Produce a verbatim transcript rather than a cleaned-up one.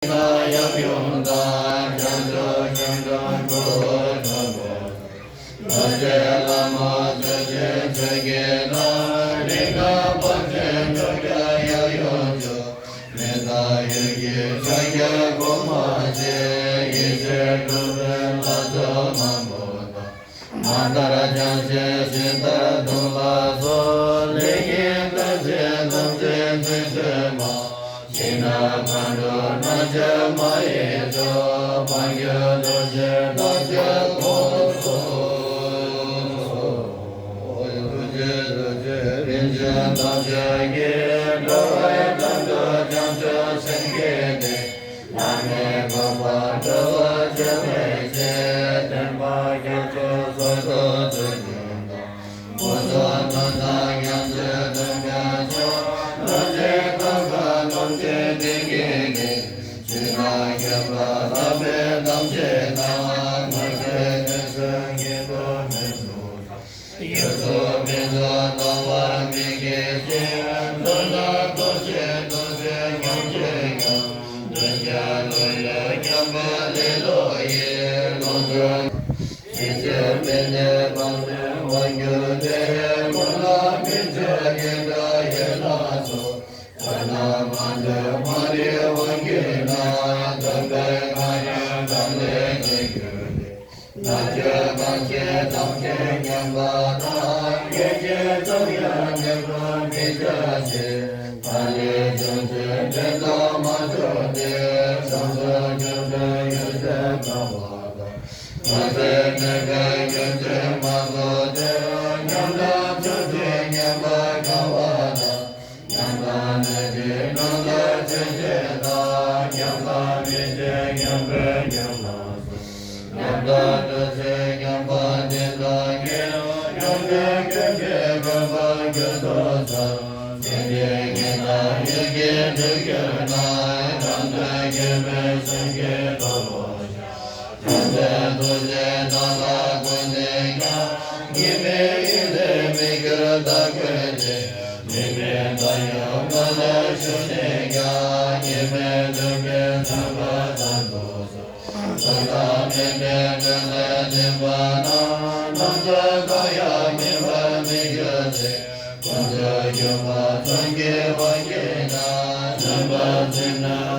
ཡབ་ཡུམ་དང་བྱང་ཆུབ་ཤིང་དྲུང་སྐུ་གསུམ་པོ། རྡོ་རྗེ་བླ་མ་རྡོ་རྗེ་ཆོས་ཀྱི་བདག་རིགས་དང་དཔལ་ཆེན་ཕྱོགས་བརྒྱད་ཡབ་ཡུམ་མཆོག་མི་ལ་ཡུལ་གྱི་ཕྱག་རྒྱ་གོང་མ་ཆེ། ཡེ་ཤེས་སྒྲུབ་པའི་ལྷ་ཚོགས་མང་པོ་དང་། མ་མཐར་བྱང་ཆེན་ཤིང་རྟ་གདོང་ལ་སོགས། ལས་ཀྱི་རྟགས་ཅན་ཐམས་ཅད་རྗེ་བཙུན་མ། ཕྱི་ནང་མཁའ་འགྲོ་རྣམས་ཀྱི་མ་ཡི་མཆོག །བར་གྱི་རྡོ་རྗེ་ཐམས་ཅད་ཁོང་སོགས། རྡོ་རྗེ་རྡོ་རྗེ་རིན་ཆེན་ཐམས་ཅད་ཀྱི། འགྲོ་བའི་དོན་དུ་བྱང་ཆུབ་སེམས་བསྐྱེད་དེ། བླ་མེད་འཕགས་པ་འགྲོ་བ་སྒྲོལ་བའི་ཕྱིར། སྟོན་པ་རྒྱ་མཚོའི་མཚོ་རྡོ་རྗེ་འཇོམས་དང་། འཁོར་དང་ཐུན་མོང་དམ་ཆོས་སྟོན་པའི་མཆོག །རྡོ་རྗེ་ཐབས་མཁས་ཐམས་ཅད་དེ་ཉིད་ཀྱི། ཕྱི་ནང་མཁྱེན་པ་ལྷག་པའི་ཐམས་ཅད་དང་། མ་ཟད་དོན་གསུམ་གྱི་ཐོག་མའི་གཟུགས། ཡུལ་དུ་མི་འཇོག་སྣང་བ་མིག་གིས་མཁྱེན། རྡོ་རྗེ་རྡོ་རྗེ་རྡོ་རྗེ་ཐམས་ཅད་ཀྱང་། གདུལ་བྱ་བློ་ཡུལ་མཁྱེན་པ་ལེ་ལོ་ཡི། ལོངས་སྤྱོད་ཕྱིན་ཅི་མི་ལྡན་སྤངས་ནས་དབང་བསྒྱུར་ཏེ། ཀུན་ལ་མི་སྤྱོད་ཡེ་གྲོལ་ཡན་ལག་སོགས། ཐ་ན་མ་འདོད་མ་རིག་དབང་གྱུར་ན། སྟོན་པའི་ཁ་ཡང་དམ་ལས་ཉེས་གྱུར་ཏེ། ལྷག་སྤྱོད་གང་བྱེད་ཐམས་ཅད་ཉམས་པ་དང་། སྐད་ཅིག་ཙམ་ཡང་ཉམས་པར་མི་བྱ་ཞིང་། ཐ་ལི་ཆུང་ཆུང་དྲན་དང་མ་བཅོས་ཏེ། བྱང་ཆུབ་ཀུན་འདུས་ཡེ་ཤེས་དགའ་བ་དང་། མ་ཟད་མོས་པས་སྐྱོན་ཅན་མ་བཟོད་དེ། ཉམས་དང་ཆོས་ཅན་ཉམས་པར་དཀའ་བ་དང་། ཉམས་དང་མེད་པའི་སྣང་ཚུལ་ཆོས་ཅན་དག །ཉམས་དང་མེད་ཅིང་ཉམས་པའི་ཉམས་སྣང་སོགས། ཉམས་དང་བྲལ་ཞིང་ཉམས་པ་དེ་དག་གིས། ཉམས་ལེན་སྐྱོན་ཅན་བཀོད་པར་འགྱུར་དུ་བྱ། ཚེ་འདིའི་ཉེས་དང་ཡིད་ཀྱིས་འདྲེན་གྱུར་ན། རང་དོན་ཁེགས་མེད་སེམས་ཀྱིས་རྟོགས་པར་བྱ། བྱང་ཆུབ་ཐུགས་རྗེའི་མཐའ་ལ་ཀུན་ནས་ཀྱང་། ཉེས་མེད་ཡིད་ལས་མི་འགྱུར་བདག་བཀོད་དེ། དྲི་མེད་རྟ་ཡང་ང་ལ་ཞུགས་ནས་ཀྱང་། ཉེས་མེད་འདུན་པའི་བསམ་པ་དམ་དུ་སོང་། བཟོད་པ་མེད་པའི་དོན་ལ་འཛིན་པ་རྣམས། ནམ་མཁའ་གང་ཡང་མིན་པར་མི་འགྱུར་ཏེ། ཀུན་ཏུ་འབྱུང་བ་ཙམ་གྱིས་དབང་བསྐྱེད་ན། བརྩོན་པར་བརྩོན་ནས་